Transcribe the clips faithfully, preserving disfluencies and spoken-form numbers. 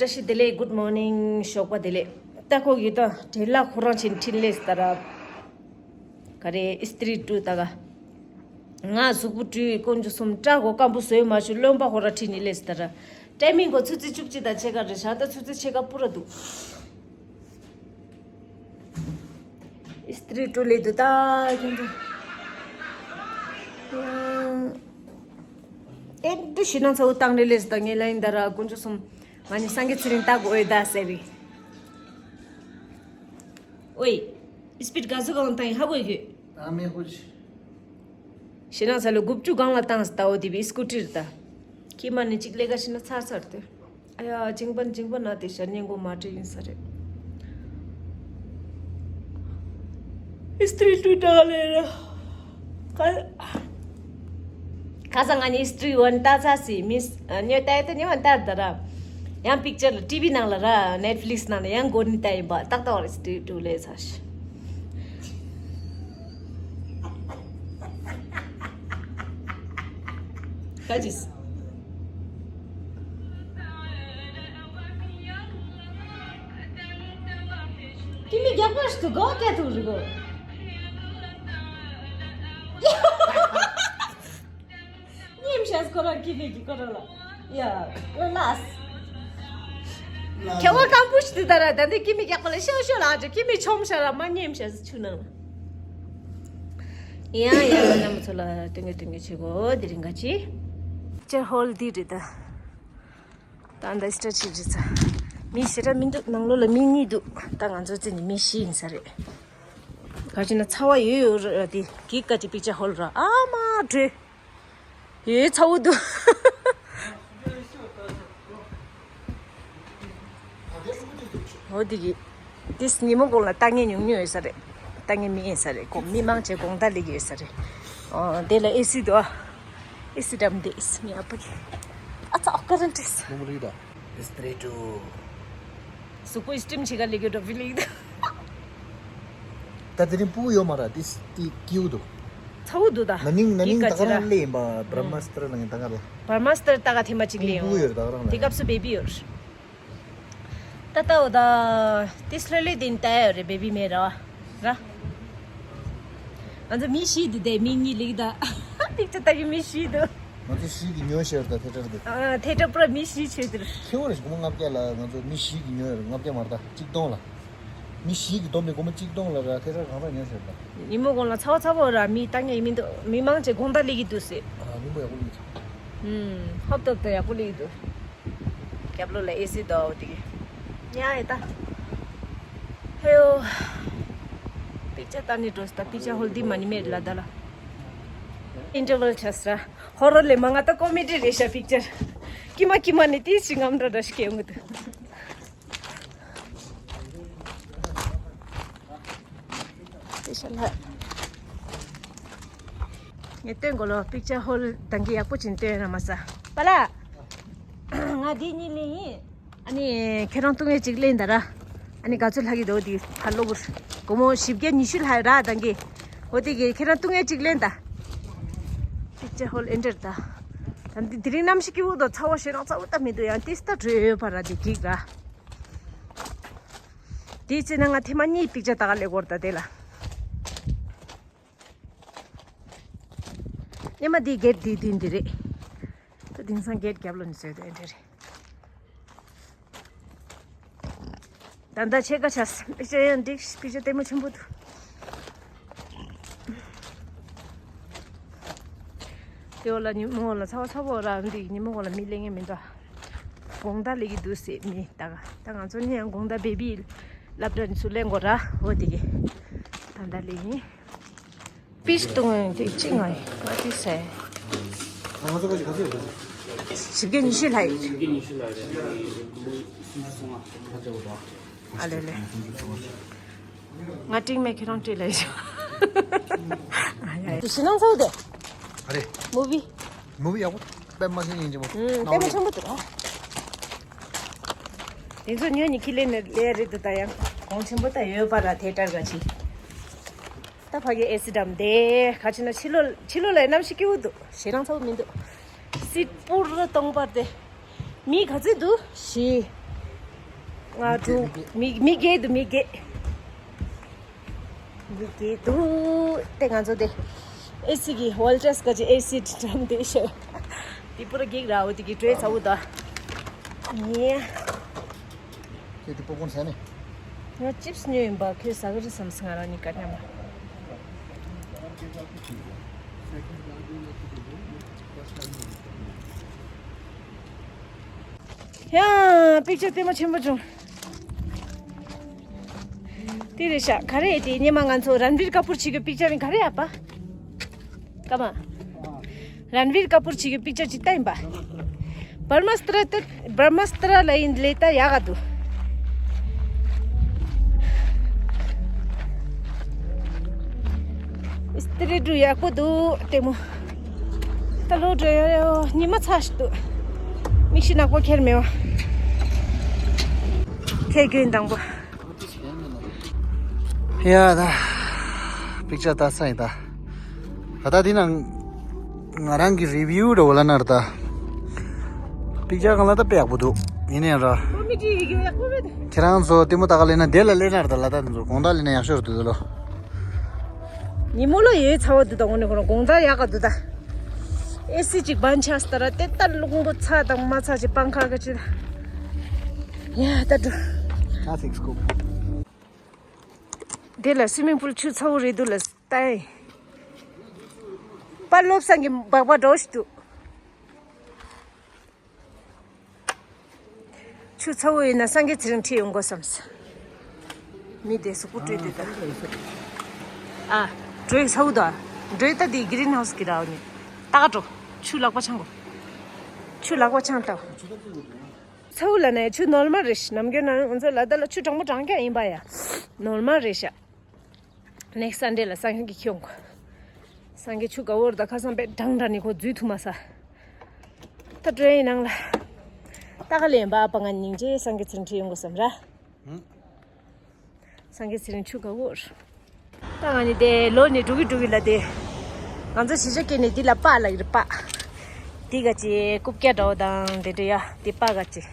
བཀྲ་ཤིས་བདེ་ལེགས། Good morning. ཞོགས་པ་བདེ་ལེགས། ད་ཁོ་གི་ད་བྲེལ་ལ་ཁོ་རང་ཆེན་ཁྲིན་ལེས་ད་ར། ག་རེ་ཨིས་ཏྲི་ཀྲུ་ད་ག་ང་གཟུགས་པོ་བཀྲུས་དཀོན་མཆོག་གསུམ་སྐྲ་གོ་སྐམ་པོ་བཟོས་མ་བྱུང་། རློན་པ་ཧོ་ར་ཁྲིད་ནི་ལེས་ད་ར། ཊའི་མིང་གོ་ཆུ་ཚོད་བཅུ་གཅིག་དང་ཕྱེད་ཀ་རེད་ཤག་ད་ཆུ་ཚོད་ཕྱེད་ཀ་སྤུ་ར་འདུག་ཨིས་ཏྲི་ཀྲུ་ལེ་དུ་ད་ཁྱོད་ཚོ། ཨེ་འདུ་ཤི་ནང་ཚ་བོ་བཏང་རེ་ལེས་ད་ངེ་ལ་ཡིན་ད་ར་དཀོན་མཆོག་གསུམ། ང་ནི་སངས་རྒྱས་ཚེ་རིང་ལྟ་དགོས་འོས་ད་ཟེར་རེད། ཨོའི། ཨིས་པིཌ་ག་ཚོད་གང་བཏང་ཡིན་ཧ་གོ་གི། ད་མེད་ཁུལ་ཞིག་ཞེ་ན་ས་ལོ་དགུ་བཅུ་གང་ལ་བཏང་ས་ད་འོ་དེ་བི་སྐུ་ཊིར་ད། ཁྱི་མ་ནི་གཅིག་ལས་ཀ་ཤི་ན་ཚར་ཚར་ཏེ། ཨ་ཡ་ཇིང་པན་ཇིང་པན་ན་དེ་ཤ་ཉེན་གོ་མ་བྲེ་ཡིན་ས་རེད། ཨིས་ཏྲི་ཀྲུ་ད་ག་ལེ་ར། ཁ་ཁ་སང་ང་ནི་ཨིས་ཏྲི་ཝན་ལྟ་ཚ་སི་མིས་ཉོ་ལྟ་ཡ་ད་ཉོ་ཝན་ལྟ་ད་ར། ཡང་པིག་ཅར་ལ་ཊི་ཝི་ནང་ལ་ར་ནེཊ་ཕི་ལིག་སི་ནང་ལ་ཡང་འགོར་ནི་ལྟ་ཡིན་པ་ཏག་ཏག་རེད། ཨིས་ཏྲི་ཀྲུ་ལེ་ཚ་ཤི། ཁ་ཅིག་ཀི་མི་རྒྱག་པ་ཞིག་ཏུ་གོ་སྐད་ཐུག་རི་གོ། ཉིམ་ཤས་ཁོ་རང་ཀི་མི་གི་ཁོ་རང་ལ། ཡ། ལ་ལས། ཁྱེད་བ་ཀམ་པུ་ཤི་ཏུ་ད་ར་ད་འདི་ཀི་མི་རྒྱག་པ་ལ་ཤོ་ཤོ་ལ་ཨ་ཅོ་ཀི་མི་ཆོམ་ཤ་ར་མ་ཉིམ་ཤས་ཆུ་ནང་ལ། ཡང་ཡང་རྣམ་པ་ཚོ་ལ་སྟོན་གི་སྟོན་གི་བྱེད་གོ་དེ་རིང་ག་ཅི། ཅེ་ཧོལ་འདི་རེད་ད། ད་འདི་སི་ཊར་ཆི་རེད་ཚ། མི་ཞེ་དྲག་མི་འདུག་ནང་ལོགས་ལ་མི་གཉིས་འདུག་ད་ང་ཚོ་རྩིས་ནི་མི་བཞི་ཡིན་ས་རེད། ག་ཅི་ན་ཚ་བ་ཡོད་ཡོད་ར་དེ་གི་ག་ཅི་པིག་ཅར་ཧོལ་ར་ཨ་མ་དྲོས། ཡོད་ཚ་བོ་འདུག་འོ་དེ་གི། དེས་ཉིན་མོ་གོང་ལ་ལྟ་ངན་ཉུང་ཉུང་ཡོད་ས་རེད། ལྟ་ངན་མི་ཡིན་ས་རེད་གོ་མི་མང་ཆེ་དགོང་དག་ལས་ཀྱི་ཡོད་ས་རེད། ཨོ་དེ་ལ་ཨེ་སི་འདུག་ཨེ་སི་འགྲམ་དེ་ཨེ་སི་མི་ཨ་ཕ་གི། ཨ་ཚ་ཨོ་ཀ་རན་ཏེས། ནོར་མ་ལི་ད། ཨེ་སི་ཏྲེ་ཏུ། གཟུགས་པོ་ཨིས་ཊིམ་བྱེད་ག་ལས་ཀྱི་འགྲོ་བི་ལིག་ད། ད་དེ་རིང་སྤུ་གུ་ཡོད་མ་ར་དེ་དེ་སྐྱིའུ་འདུག་ཚ་བོ་འདུག་ད། ན་ནིང་ན་ནིང་ད་ག་རང་ལས་ཡིན་པ་བྷར་མ་སི་ཏར་ལ་ཡིན་ད་ག་ལ། བྷར་མ་སི་ཏར་ད་ག་ཐེངས་མ་གཅིག་ལས་ཡོང་། སྤུ་གུ་ཡོད་ད་ག་རང་ལ། དེ་སྐབས་སུ་བེ་བི་ཡོད། ད་ལྟ་འོ་ད་ཏིས་ལྷོད་ལྷོད་དེ་ནི་ལྟ་ཡ་ཡོད་རེད་བེ་བི་མེད་ར་བ་ར། ང་ཚོ་མི་བཞི་འདུག་དེ་མི་གཉིས་ལིག་ད། ཏིག་ཙ་ལྟ་གི་མི་བཞི་འདུག་ང་ཚོ་བཞི་གི་ཉོ་ཤེར་ད་ཐེ་ཊར་འདུག་ཨ་ཐེ་ཊར་པུ་ར་མི་བཞི་ཆོས་དེར། ཁེ་བོ་རེ་ཞིག་སྒོར་མོ་ལྔ་བརྒྱ་ལ་ང་ཚོ་མི་བཞི་གི་ཉོ་ཡོད་རེད་ལྔ་བརྒྱ་མ་རེད་ད་གཅིག་སྟོང་ལ། མི་བཞི་གི་བསྡོམས་པའི་སྒོར་མོ་གཅིག་སྟོང་ལ་ར་ཐེ་ཊར་གང་ར་ཉོ་ཤེར་ད། ཉིན་མོ་གོང་ལ་ཚ་བ་ཚ་བོ་ར་མི་ལྟ་ངེས་མི་འདུག་མི་མང་ཆེ་དགོང་དག་ལིག་གི་འདུག་ཟེར། ཨ་ཉིན་མོ་ཡག་པོ་ལིག་ཚ། ཧུམ། ཧོབ་ཏོབ་ཏོ་ཡག་པོ་ལིག་འདུག་རྒྱབ་ལོགས་ལ་ཨེ་སི་འདུག་འོ་དེ་གི། ཉལ་ཡོད་ད། ཧེའོ། པིག་ཅར་ལྟ་ནི་འགྲོ་སི་ད་པིག་ཅར་ཧོལ་འདི་མ་ནི་མེད་ལ་ད་ལ། ཨིན་ཊར་ཝལ་ཆགས་ར། ཧོ་རོ་ལས་མང་ང་ད་ཀོ་མེ་ཌི་རེད་ཤག་པིག་ཅར། ཀི་མ་ཀི་མ་ནི་ཏིས་ཅི་ངམ་འདྲ་འདྲ་ཞིག་སྐྱེ་ཡོང་གི་འདུག་དེ་ཤ་ལ། ངས་སྟོན་གོ་ལོ་པིག་ཅར་ཧོལ་དང་གི་ཡག་པོ་ཅིག་སྟོན་ན་མ་ས། པ་ལ། ང་འདི་གཉིས་ལེན་ཡིན། ཨ་ནི་ཁྱེད་རང་ཏུང་ངེ་གཅིག་ལེན་ད་ར། ཨ་ནི་ག་ཚོད་ལྷག་གི་འདུག་དེ་ཧ་ལོ་བུར། སྒོར་མོ་བཞི་བརྒྱ་ཉི་ཤུ་ལྷག་ར་དང་གི། འོ་དེ་གི་ཁྱེད་རང་ཏུང་ངེ་གཅིག་ལེན་ད། པིག་ཅར་ཧོལ་ཨེན་ཊར་ད། ད་འདི་དེ་རིང་གནམ་གཤིས་སྐྱིད་པོ་འདུག་ཚ་བ་ཞེ་དྲག་ཚ་བོ་ད་མི་འདུག་ཡང་ཏིས་ད་དྲོད་ཡོད་པ་ར་དེ་འགྲིག་ར། དེའི་ཚེ་ན་ང་ཐེངས་མ་གཉིས་པིག་ཅར་ལྟ་ག་སླེབས་ཀྱི་ཡོད་རེད་ད་དེ་ལ། སྔོན་མ་དེའི་གེ་ཊི་དེ་དེ་འདི་རེད། ད་དེང་སང་གེ་ཊི་རྒྱབ་ལོགས་ནས་བཟོས་ཏེ་འདི་རེད། ད་ལྟ་ཕྱེད་ཀ་ཆགས་སོང་། པིག་ཅར་ཡང་འགྲིག་པིག་ཅར་ལྟད་མོ་ཆེན་པོ་འདུག་དེ་འོག་ལ་ཉིན་མོ་འོག་ལ་ཚ་བ་ཚ་བོ་ར་འདི་ཉིན་མོ་འོག་ལ་མི་ལེན་མཁན་མི་འདུག་དགོང་དག་ལས་ཀྱི་འདུག་ཟེར་མི་ད་ག་ད་ང་ཚོ་ནི་ཡང་དགོང་དག་བེ་བི་སློབ་གྲྭ་ནས་ཚུར་ལེན་དགོས་ར་འོ་དེ་གི་ད་ལྟ་ལས་ཡིན། པིས་ཏུང་དེ་གཅིག་ང་ཡིན་ང་དེ་ཟེར། བཞི་བརྒྱ་ཉི་ཤུ་ལྷག་ཡོད། ཨ་ལེ་ལེ། ང་ཀྲིག་མེད་ཁྱེད་རང་ཀྲིག་ལ་ཡོད། དེ་ཞི་ནང་ཚ་བོ་དེ། ཨ་རེ། མུ་བི། མུ་བི་ཡག་པོ། དཔེ་མ་སྲིད་ཡིན་གྱི་མོ། ཨུམ། དཔེ་མ་ཆེན་པོ་འདུག་ཨ། དེ་ཚོ་ཉོ་ནི་ཁྱི་ལེན་ནས་ལས་རེད་འདུག་ད་ཡང་གོང་ཆེན་པོ་ད་ཡོད་པ་ར་ཐེ་ཊར་ག་ཅི། ད་ཕ་གི་ཨེ་སི་འགྲམ་དེ་ག་ཅི་ན་ཕྱི་ལོགས་ཕྱི་ལོགས་ལ་གནམ་གཤིས་སྐྱིད་པོ་འདུག་ཞེ་དྲག་ཚ་པོ་མི་འདུག་སི་པུ་ར་སྟོང་པར་དེ། མི་ག་ཚོད་འདུག་བཞི། ང་དྲུག་མི་མི་བརྒྱད་འདུག་མི་བརྒྱད། མི་བརྒྱད་འདུག་དེ་ང་ཚོ་དེ་ཨེ་སི་གི་ཝོལ་ཊས་ག་ཅི་ཨེ་སི་འགྲམ་དེ་ཤོད། དེ་པུ་ར་གེག་ར་འོ་དེ་གི་བྲོས་ཚ་བོ་ད། ངེ། ཁྱེད་དེ་པོ་ཀོན་ཟ་ནི། ང་ཅིབས་ཉོས་ཡིན་པ་ཁྱོད་ཟ་གི་རེད་བསམ་སོང་ང་རང་གཉིས་ཀ་མཉམ་ལ། ཡ། པིག་ཅར་ལྟད་མོ་ཆེན་པོ་བྱུང་། དེ་རེད་ཤག་ག་རེ་དེ་ཉི་མ་ང་ཚོ་རན་བིར་ཀ་པུར་བྱེད་གི་པིག་ཅར་ནི་ག་རེ་ཡ་པ། ཀ་མ། རན་བིར་ཀ་པུར་བྱེད་གི་པིག་ཅར་ཅིག་ལྟ་ཡིན་པ། བར་མ་སྟྲ་ཏེ་བར་མ་སྟྲ་ལ་ཡིན་ལེ་ད་ཡག་ག་འདུག་སྟྲེ་འགྲོ་ཡག་པོ་འདུག་ལྟད་མོ། ད་ལོ་འགྲོ་ཡོད་ཉི་མ་ཚ་ཞིག་འདུག་མིག་ཤེལ་ནག་པོ་ཁྱེར་མེད་པ། ཁྱེད་རྒྱུན་དང་པོ། ཡ་ད། པིག་ཅར་ལྟ་ས་ཡིན་ད། ད་ལྟ་འདི་ན་ང་རང་གི་རི་བིའུ་འདྲ་བོ་ལ་ན་ར་ད། པིག་ཅར་གང་ལ་ད་དཔེ་ཡག་པོ་འདུག་ཡིན་ནའི་ར། ཁོ་མི་ཀྲི་ཡི་གེ་ཡག་པོ་མེད། ཁྱེད་རང་ཚོ་ལྟད་མོ་ལྟ་ག་ལེན་ན་དེ་ལ་ལེན་ན་ར་ད་ལ་ད་འདི་ཚོ་དགོང་དག་ལེན་ན་ཡག་ཤོས་རེད་འདུག་ལོ། ཉིན་མོ་ལ་ཡོད་ཚ་བ་འདུག་ད་དངོས་གནས་ཁོ་རང་དགོང་དག་ཡག་ག་འདུག་ད། ཨེ་སི་ཅིག་བན་ཆགས་ད་ར་དེ་ལྟར་རླུང་པོ་ཚ་དང་མ་ཚ་ཅིག་སྤང་ཁ་ག་ཅི་ད། ཡ་ད་འགྲོ། Classic scoop. དེ་ལ་སུའི་མིང་པུལ་ཆུ་ཚ་བོ་རེད་འདུག་ལ་ལྟ་ཡིན། པར་སློབ་སང་གི་སྦག་སྦག་འགྲོ་ཞིག་འདུག་ཆུ་ཚ་བོ་ཡིན་ན་སངས་རྒྱས་ཚེ་རིང་ཁྲིད་ཡོང་དགོས་བསམས། མི་དེ་གཟུགས་པོ་བཀྲུས་དུས་ད། ཨ། འགྲོས་ཚ་བོ་ད། འགྲོས་ད་དེ་གི་རིན་ཧའུ་སི་གི་ར་བ་ནི། ཏག་འགྲོ། ཆུ་ལག་པ་འཆང་དགོས། ཆུ་ལག་པ་འཆང་ལྟ། ཚ་བོ་ལ་ནས་ཆུ་ནོར་མལ་རེད་ཤི་ནམ་རྒྱུན་ན་ང་ཚོ་ལ་དྭགས་ལ་ཆུ་གྲང་མོ་གྲང་རྐྱང་ཡིན་པ་ཡ། ནོར་མལ་རེད་ཤག་ནེགསི་སན་ཌེ་ལ་སངས་རྒྱས་ཁྱོང་གོ། སངས་རྒྱས་ཆུ་དགའ་བོར་ད་ཁ་སང་པད་འགྲང་འདྲ་ནི་ཁོ་འཛུལ་ཐུབ་མ་ས། ད་ཏྲེན་ནང་ལ། ད་ག་ལེན་པ་པ་ང་སྙིང་རྗེ་སངས་རྒྱས་ཚེ་རིང་ཁྲིད་ཡོང་དགོས་བསམ་ར། སངས་རྒྱས་ཚེ་རིང་ཆུ་དགའ་བོར། ད་ང་ནི་དེ་ལོ་ནི་འགྲོ་གི་འགྲོ་གི་ལ་དེ། ང་ཚོ་གཞིས་ཆགས་སྐད་ནས་འདི་ལ་པ་ལ་ཡིར་པ། འདི་ག་ཅི་རྐུབ་བཀྱག་འདྲ་བོ་དང་དེ་འདྲ་ཡ་དེ་པ་ག་ཅི།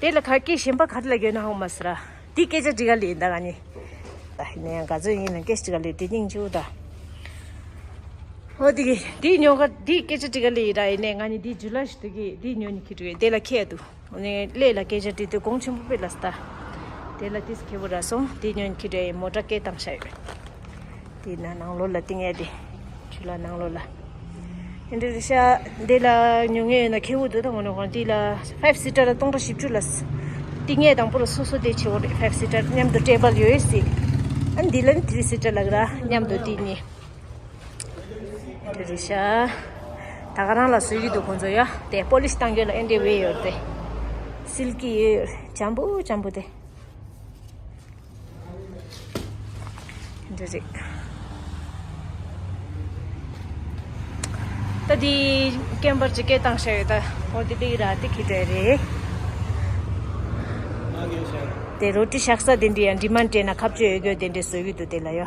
དེ་ལ་ཁ་སྐད་གཞན་པ་ག་རེ་ལ་གྱོན་ན་ཧོ་མ་སི་ར། དེ་སྐད་ཆ་འདྲི་ག་ལས་ད་ག་ནི། ད་ཡིན་ན་ཡང་ག་ཚོད་ཡིན་ན་སྐད་ཆ་འདྲི་ག་ལས་དེ་སྙིང་རྗེ་བོ་ད། ཧོ་དེ་གི་དེ་ཉོ་ག་དེ་སྐད་ཆ་འདྲི་ག་ལས་ཡིན་ར་ཡིན་ནའི་ང་ནི་དེ་ཇུ་ལ་ཞིག་དེ་གི་དེ་ཉོ་ནི་ཁི་འགྲོ་ཡི་དེ་ལ་ཁྱེད་ཡ་དུ། ནི་ལས་ལ་སྐད་ཆ་དྲིས་དུས་གོང་ཆེན་པོ་དཔེ་ལ་སྟ། དེ་ལ་ཏིས་ཁེ་བོ་ར་སོང་དེ་ཉོན་ཁི་འདྲ་ཡི་མོ་ཊ་སྐད་བཏང་ཤ་ཡོད། དེ་ན་ནང་ལོ་ལ་ཏིང་ཡ་དེ། ཆུ་ལ་ནང་ལོ་ལ། ཨེ་འདྲ་རི་ཤ། དེ་ལ་ཉོ་ངེས་ཡོད་ན་ཁེ་བོ་དུ་དང་ངོ་ནོ་ཁོང་དེ་ལ་ཕའིབ་སི་ཊར་ལ་སྟོང་ཕྲག་བཞི་བཅུ་ལ། ཏིང་ཡ་དང་པོ་ལ་སོ་སོ་དེ་ཆེ་བོ་རེད་ཕའིབ་སི་ཊར་མཉམ་དུ་ཊེ་བལ་ཡོད་སི། ཨན་དེ་ལ་ནི་ཐི་རི་སི་ཊར་ལ་ག་ར་མཉམ་དུ་དེ་གཉིས། དེ་རེད་ཤག་ད་ག་རང་ལ་བཟོས་ཀྱི་འདུག་ཁོང་ཚོ་ཡ། དེ་པོ་ལིཤ་བཏང་རྒྱུ་ལ་ཨེ་འདྲ་བས་ཡོད་དེ། སིལ་ཀི་ཡོད། འཇམ་པོ་འཇམ་པོ་དེ། འདི་རེད། ད་དེ་སྐད་འབར་གྱི་སྐད་བཏང་ཤག་ཡོད་ད། འོ་དེ་དེ་ར་དེ་ཁི་འདྲ་རེད། དེ་རོ་ཏི་བཞག་ས་དེ་འདྲ་ཡང་འདྲི་མ་འདྲེ་ན་ཁ་བཅོས་ཡོད་རྒྱུ་དེ་འདྲ་བཟོས་ཀྱི་འདུག་དེ་ལ་ཡ།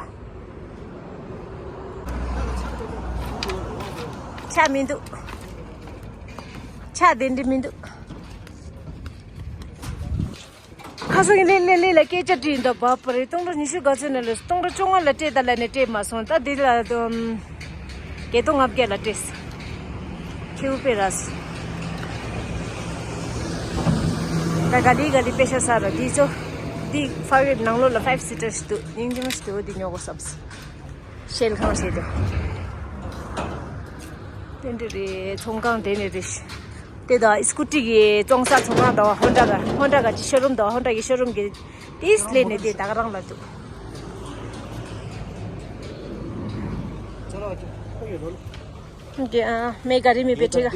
ཆ་མི་འདུག་ཆ་དེ་འདྲ་མི་འདུག་ཁ་སང་ལེ་ལེ་ལེ་ལ་སྐད་ཆ་དྲིས་འདུག་བ་པ་རེད་སྟོང་ཕྲག་ཉི་ཤུ་ག་ཚོད་ནས་ལས་སྟོང་ཕྲག་བཅོ་ལྔ་ལ་སྤྲད་ད་ལ་ནས་སྤྲད་མ་སོང་ད་འདི་ལ་དུམ། བརྒྱད་སྟོང་ལྔ་བརྒྱ་ལ་སྤྲད། ཁྱེའུ་པེ་ར་སི། ད་ག་ལི་ག་ལི་པེ་ཤ་ས་ར་འདི་ཚོ། འདི་ཕ་ཝེབ་ནང་ལོགས་ལ་ཕའིབ་སི་ཊར་ཞིག་འདུག་སྙིང་རྗེ་མོ་ཞིག་འདུག་འོ་འདི་ཉོ་དགོས་བསམས། ཤེལ་ཁང་བྱས་ཏེ། དེ་འདྲ་རེད་ཚོང་ཁང་དེ་ནས་རེད། དེ་དང་སྐུ་ཊི་གི་བཙོང་ས་ཚོང་ཁང་དང་ཧོན་ཌ་ག་ཧོན་ཌ་ག་ཅི་ཤོ་རུམ་དང་ཧོན་ཌ་གི་ཤོ་རུམ་གི་དེ་སླེབས་ནས་དེ་ད་ག་རང་ལ་འདུག हाँ, मेरे गाड़ी में बैठेगा।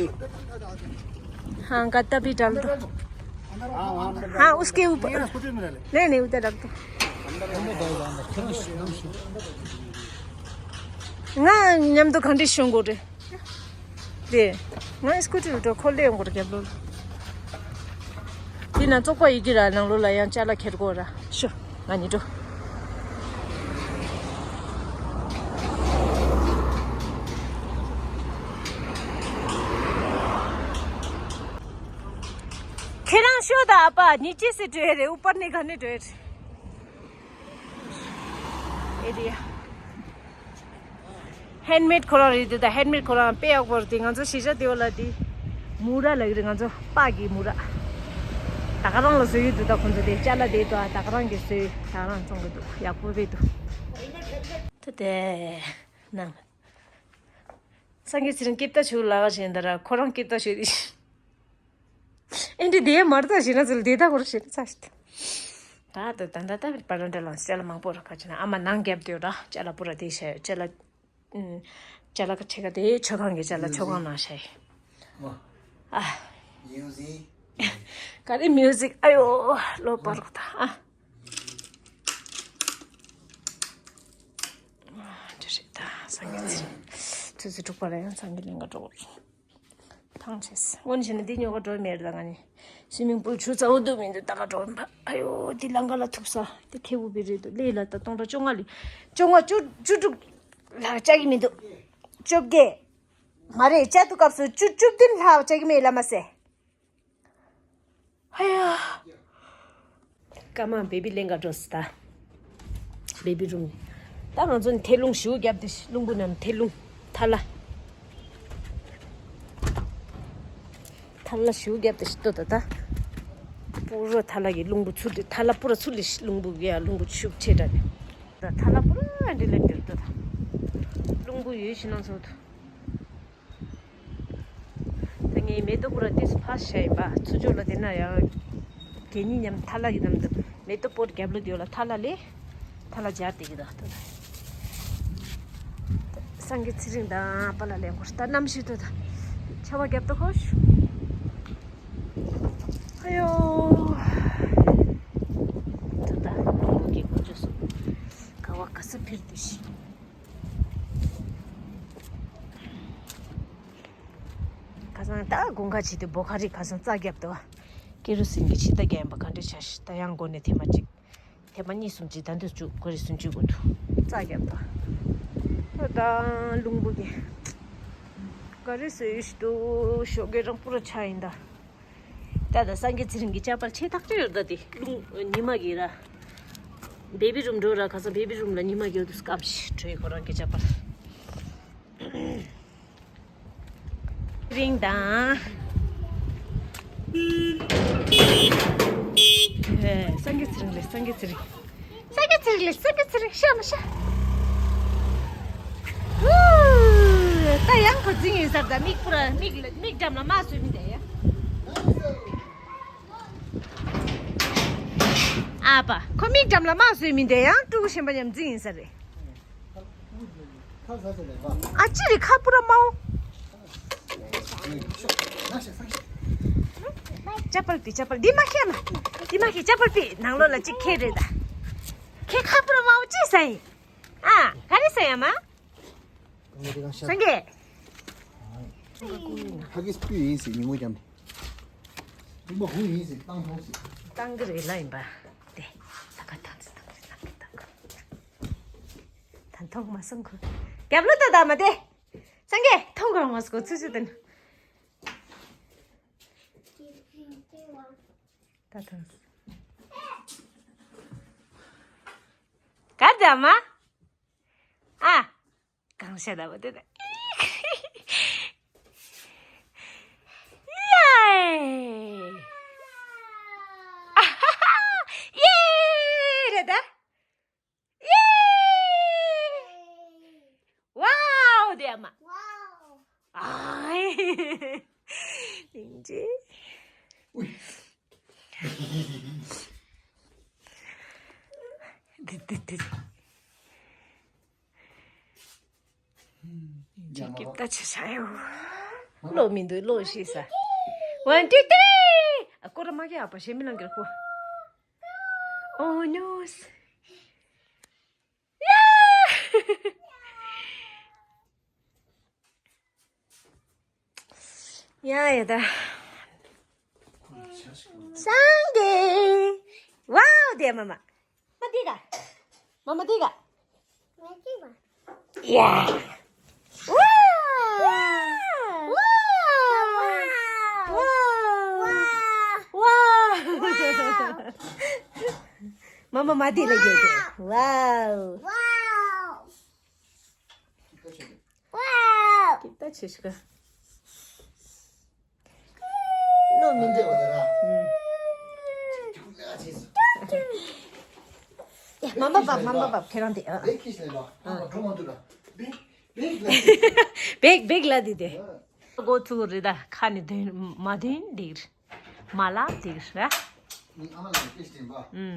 हाँ, गद्दा भी डाल दो। हाँ, उसके ऊपर। नहीं, नहीं, उधर रख दो। ང་མཉམ་དུ་གང་འདྲ་ཤོང་དགོས་རེད། དེ། ང་སྐུ་ཊི་རུ་འགྲོ་ཁོ་ལས་ཡོང་དགོས་རེད་རྒྱབ་ལོགས་ལ། དེ་ན་བཙོག་པ་ཡི་གེ་ར་ནང་ལོགས་ལ་ཡང་ཅ་ལག་ཁྱེར་དགོས་ར་ཤོ། ང་གཉིས་འགྲོ། ཁྱེད་རང་ཤོག་ད་ཨ་ཕ་ཉི་ཅེ་སི་འགྲོ་ཡ་རེད། ཨུ་པར་ནས་ག་ནས་འགྲོ་ཡ་རེད། ཨེ་རེད། ཧེན་མེད་ཁོ་རང་རེད་འདུག་ད་ཧེན་མེད་ཁོ་རང་དཔེ་ཡག་པོ་རེད། དེ་ང་ཚོ་གཞིས་ཆགས་དེ་བ་ལ་དེ་མུ་ར་ལ་ཡོད་རེད། ང་ཚོ་པགས་ཀྱི་མུ་ར། ད་ག་རང་ལ་བཟོས་ཡོད་འདུག་ད་ཁོ་ཚོ་དེ་ཅ་ལག་དེ་དུ་ད་ག་རང་གི་བཟོས་ད་ག་རང་བཙོང་གི་འདུག་ཡག་པོ་དཔེ་འདུག་ད་དེ་ནང་སངས་རྒྱས་ཚེ་རིང་སྐྱིད་ད་ཞུ་ལ་ག་བཞིན་ད་ར་ཁོ་རང་སྐྱིད་ད་ཞུ་དེ། ཨེ་འདྲི་དེ་མར་ད་ཞེ་ན་ཚུལ་དེ་ད་ཁོ་ར་ཞེ་ན་ཚ་ཞིག་ད་ད་ད་ད་ད་པ་ར་འདྲ་ལ་ཅ་ལག་མང་པོ་ར་ཁ་ཅི་ན་ཨ་མ་ནང་རྒྱབ་དེ་ར་ཅ་ལག་པོ་ར་དེ་ཤ་ཅ་ལག་ཨུམ། ཅ་ལག་ཁྲེ་ཁ་དེ་མཆོད་ཁང་གི་ཅ་ལག་མཆོད་ཁང་ནང་ཤ་ཡི། ཨ། མིའུ་ཟིག་ག་རེ་མིའུ་ཟིག་ཨ་ཡོ་ལོ་པར་ད་ཨ། འདྲ་རེད་ད་སངས་རྒྱས་ཚེ་རིང་། ཚོད་ཚོད་དྲུག་པ་ལ་ཡང་སངས་རྒྱས་གླིང་ག་འགྲོ་དགོས། ཐང་ཆད། སྔོན་ཆད་ནས་འདི་ཉོ་ག་འགྲོ་མེད་ད་ང་ནི། སུའི་མིང་པུལ་ཆུ་ཚ་བོ་འདུག་མི་འདུག་ད་ག་འགྲོ་མ། ཨ་ཡོ་འདི་ལང་ཀ་ལ་ཐུག་ས། འདི་ཐེ་བུ་བི་རེད་འདུག་ལས་ལ་ད་སྟོང་ཕྲག་བཅོ་ལྔ་ལས། བཅོ་ལྔ་བཅུ་བཅུ་དྲུག་ལྷག་བཅག་གི་མི་འདུག་བཅོ་བརྒྱད། མ་རེད་བཅའ་སྡུད་སྐབས་སུ་བཅུ་བཅུ་བདུན་ལྷག་བཅག་གི་མེད་ལ་མ་ཟད། ཧ་ཡ། སྐར་མ་བེ་བི་ལེན་ག་འགྲོ་སི་ད། བེ་བི་རུམ། ད་ང་ཚོ་ནི་ཐལ་རླུང་ཞུ་རྒྱབ་དེ་རླུང་བུ་ནམ་ཐལ་རླུང་ཐ་ལ། ཐ་ལ་ཞུ་རྒྱབ་དེ་ཞི་ཏོ་ད་ད། པུ་རོ་ཐ་ལ་གི་རླུང་བུ་ཚུར་དེ་ཐ་ལ་པུ་ར་ཚུར་ལི་རླུང་བུ་གི་ཡ་རླུང་བུ་ཆུབ་ཆེ་དྲ་ནི། ད་ཐ་ལ་པུ་ར་འདི་ལེན་འདིར་ཏོ་ད། རླུང་བུ་ཡོད་ཤི་ན་ཚོ་ད། ད་ངའི་མེ་ཏོག་པུ་ར་ཏིས་ཕ་ཤ་ཡིན་པ་ཚུ་ཅོ་ལ་དེ་ན་ཡང་གད་སྙིགས་ཉམས་ཐ་ལ་གི་ནམ་དུ་མེ་ཏོག་པོར་རྒྱབ་ལོ་དེ་ལ་ཐ་ལ་ལས་ཐ་ལ་སྦྱར་དེ་གི་ད་ད་སངས་རྒྱས་ཚེ་རིང་དང་པ་ལ་ལེན་གོ་ད་གནམ་གཤིས་ཏོ་ད་ཆར་བ་རྒྱབ་ཏོ་ཁོ་ཤུ་ཨ་ཡོ་ད་ད་ལོ་གི་གོ་ཅོ་སོ་ག་བ་ག་ས་ཕིར་དུ་ཤི། ཁ་སང་ད་དགུན་ཁ་བྱེད་དུས་བོ་ཁ་རི་ཁ་སང་རྩྭ་བརྒྱབ་འདུག་ཀེ་རུ་སིན་གྱི་ཕྱི་ལྟ་རྒྱག་ཡིན་པ་ག་འདྲ་བྱ་ཞིག་ད་ཡང་སྒོ་ནས་ཐེངས་མ་གཅིག་ཐེངས་མ་གཉིས་གསུམ་གཅིག་ད་འདུག་བཅུག་གོ་རེ་སུན་བཅུག་གོ་འདུག་རྩྭ་བརྒྱབ་འདུག་ད་ད་རླུང་བུ་གི་ག་རེ་སོ་ཡོད་ཞིག་འདུག་ཞོགས་ཀས་རང་པུ་ར་ཆ་ཡིན་ད། ད་ད་སངས་རྒྱས་ཚེ་རིང་གི་ཅ་པལ་ཆེ་ཐག་ཆོད་ཡོད་ད་དེ་རླུང་ཉི་མ་གི་ར། བེ་བི་རུམ་འགྲོ་ར་ཁ་སང་བེ་བི་རུམ་ལ་ཉི་མ་གི་འོ་དུ་སྐམ་ཞིག་བྲོས་ཁོ་རང་གི་ཅ་པལ། རིང་དང་། ཧེ། སངས་རྒྱས་ཚེ་རིང་ལས་སངས་རྒྱས་ཚེ་རིང་། སངས་རྒྱས་ཚེ་རིང་ལས་སངས་རྒྱས་ཚེ་རིང་ཤ་མ་ཤ། ཧུ། ད་ཡང་ཁོ་འཛིང་ཡིན་སར་ད་མིག་པུ་ར་མིག་ལ་མིག་འགྲམ་ལ་མ་བཟོས་མི་འདའ་ཡ། ཨ་པ་ཁོ་མིག་འགྲམ་ལ་མ་བཟོས་མི་འདའ་ཡང་ཕྲུ་གུ་གཞན་པ་མཉམ་འཛིང་ཡིན་ས་རེད། ཨ་ཅི་རེད་ཁ་པུ་ར་མའོ། ཅ་པལ་པི་ཅ་པལ་འདི་མ་ཁྱེར་ན། འདི་མ་ཁྱེར་ཅ་པལ་པི་ནང་ལོགས་ལ་ཅིག་ཁྱེར་རེད་ད། ཁྱེད་ཁ་པུ་ར་མའོ་ཅི་ཟ་ཡིན། ཨ་ག་རེ་ཟ་ཡ་མ། སངས་རྒྱས། ཧ་གིས་སྤུས་ཡིན་ཟེར་ཉིན་མོ་རྒྱབ་ནས། རིན་པ་ཧུ་ཡིན་ཟེར་བཏང་ཐོང་ཟེར། བཏང་གི་རེད་ལ་ཡིན་པ། དེ། ད་ག་ཐང་ཟེར་བཏང་གི་རེད་བཏང་གི་བཏང་གི་ད་མཐོང་མ་སོང་ཁུ། རྒྱབ་ལོ་ད་ད་མ་དེ། སངས་རྒྱས་མཐོང་གི་རང་མ་སོང་ཚུལ་ཚུལ་དེ་ནི། ད་ཐང་། གར་ད་མ། ཨ། གང་བཤད་ད་བ་དེ་ད། ཡེ། ཡེ་རེད་ད། ཡེ། ཝའོ་དེ་ཨ་མ། ཨའི། ལིང་ཅི། དི་དི་དི། ཅི་སྐྱིད་ད་ཆ་ཆ་ཡོ། ལོ་མི་འདུག་ལོ་ཤི་ས། ཝན་ཏུ་ཏི། ཨ་ཀོ་ར་མ་གི་ཨ་པ་ཞེ་མི་ལང་གི་ཁོ། ཨོ་ནོས། ཡ་ཡ་ད། སངས་རྒྱས། ཝའོ་དེ་མ་མ། མ་དེ་ག་མ་མ་དེ་ག་ཡ། ཝའོ། ཝའོ། ཝའོ། མ་མ་མ་དེ་ལ་རྒྱལ་ཏེ། ཝའོ། ཝའོ། ཀི་ཏ་ཆེ་ཤི་ཀ། ལོ་མི་འདུག་ཨུམ། ཡ་མ་མ་བབ་མ་མ་བབ་ཁྱེད་རང་དེ་ཨ། བེག་བེག་ལ་དེ་དེ། མགོ་ཚུགས་རེད་ད་ཁ་ནས་དོན་མ་དོན་འགྲིག་མ་ལ་འགྲིག་ར། ཨུམ།